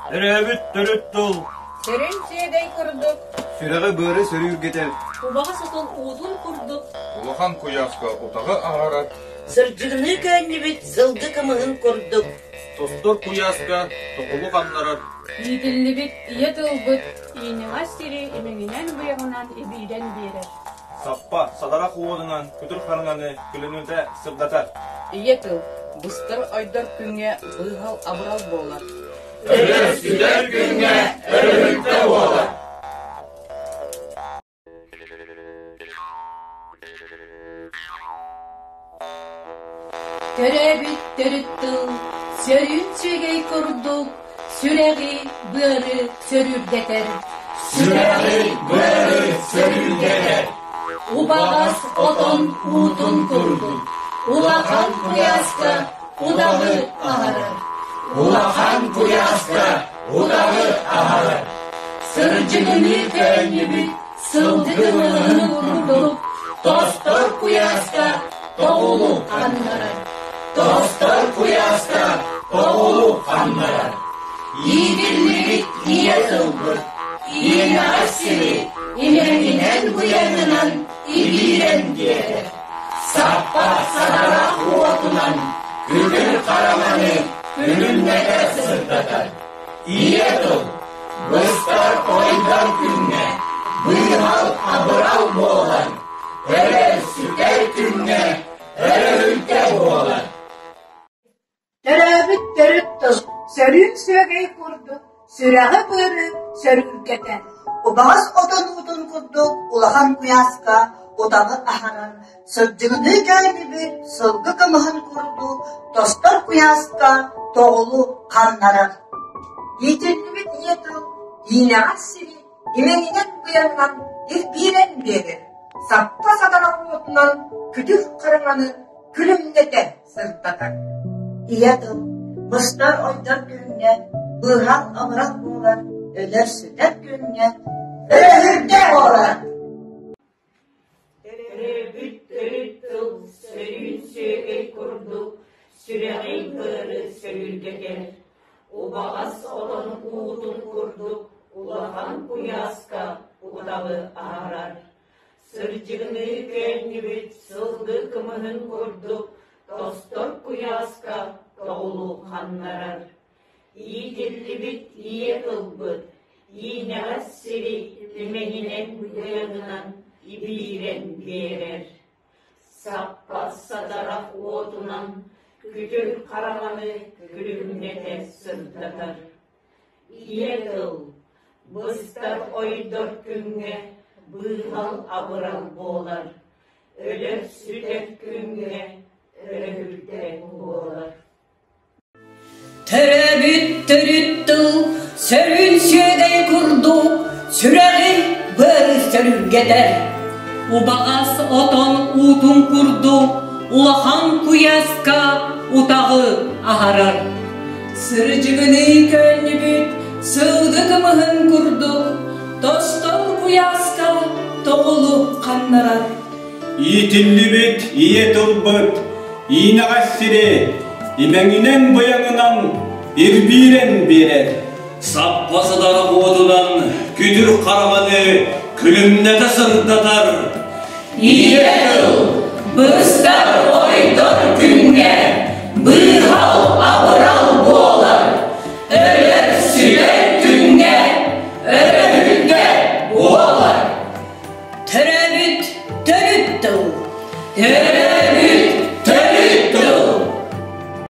Төрөөбүт төрүт тыл Сүрүн сүөгэй курдук Сүрэҕи-быары сөрүүргэтэр Убаҕас отон уутун курдук Улахан куйааска утаҕы аһарар Сырдьыгыныы көөнньүбүт сылгы кымыһын курдук Тостор куйааска токулу ханнарар Иитиллибит ийэ тылбыт иинэҕэс сири имэҥинэн-быйаҕынан ибиирэн биэрэр. Саппа, садарах уотунан күтүр хараҥаны күлүнүтэ сырдатар. Ийэ тыл быстар-ойдор күҥҥэ быыһал-абырал буолар. Өлөр-сүтэр күҥҥэ өрүһүлтэ буолар. Төрөөбүт төрүт тыл сөрүүн сүөгэй курдук сүрэҕи быары сөрүүрдэтэр. Сүрэҕи быары сөрүүрдэтэр. Убаҕас отон уутун курдук улахан куйааска удаҕы аһарар. Улахан куйааска удаҕы аһарар. Сырдьыгыныы көөнньүбүт сылгы кымыһын курдук тостор куйааска тоҕулу ханнарар. Тостор куйааска тоҕулу ханнарар. Иитиллибит ийэ тылбыт иинэҕэс сири имэҥинэн быйаҥынан ибиирэн биэрэр. Саппа садарах уотунан күтүр хараҥаны күлүмнэтэ сырдатар. Ийэ тыл быстар ойдор күҥҥэ быыһал абырал буолар, өлөр-сүтэр күҥҥэ өрүһүлтэ буолар. Төрөөбүт төрүт тыл сөрүүн сүөгэй курдук сүрэҕи-быары сөрүүргэтэр. Убаҕас отон уутун курдук улахан куйааска утаҕы аһаран, сырдьыгыныы көөнньүбүт сылгы кымыһын курдук тостор куйааска тоҕулу ханнарар. Иитиллибит ийэ тыл иинэҕэс сири имэҥинэн быйаҥынан ирбиирэн биэрэр, саппа сатарар уотунан күтүр хараҥаны күлүмнэтэ сырдатар. Ийэ тыл быстар-ойдор күҥҥэ, быыһал-абырал буолар, өлөр-сүтэр күҥҥэ өрөһүрдэ буолар. Төрөөбүт төрүт тыл сөрүүн сүөгэй курдук сүрэҕиҥ быары сөрүүргэтэр, убаҕас отон уутун курдук улахан куйааска утаҕы аһарар. Сырдьыгыныы көөнньүбүт сылгы кымыһын курдук тостор куйааска тоҕулу ханнарар. Иитиллибит ийэ тылбыт иинэҕэс сири имэҥинэн быйаҥынан ибиирэн биэрэр. Саппа садарах уотунан күтүр хараҥаны күлүмнэтэ сырдатар. Ийэ тыл быстар ойдор күҥҥэ быыһал-абырал буолар, өлөр-сүтэр күҥҥэ өрөһүлтэ буолар. Төрөөбүт төрүт тыл сөрүүн сүөгэй курдук сүрэҕи быары сөрүргэтэр. Убаҕас отон уутун курдук улахан куйааска утаҕы аһарар. Сырдьыгыныы көөнньүбүт сылгы кымыһын курдук тостор куйааска тоҕулу ханнарар. Иитиллибит ийэ тылбыт иинэҕэс сири имэҥинэн-быйаҥынан ирбиирэн биэрэр. Саппа сыдарах уотунан күтүр хараҥаны күлүмнэтэ сырдатар. Ийэ тыл быстар ойдор күҥҥэ быыһал абырал буолар, өлөр-сүтэр күҥҥэ өрөһүлгэ буолар. Төрөөбүт төрүт тыл.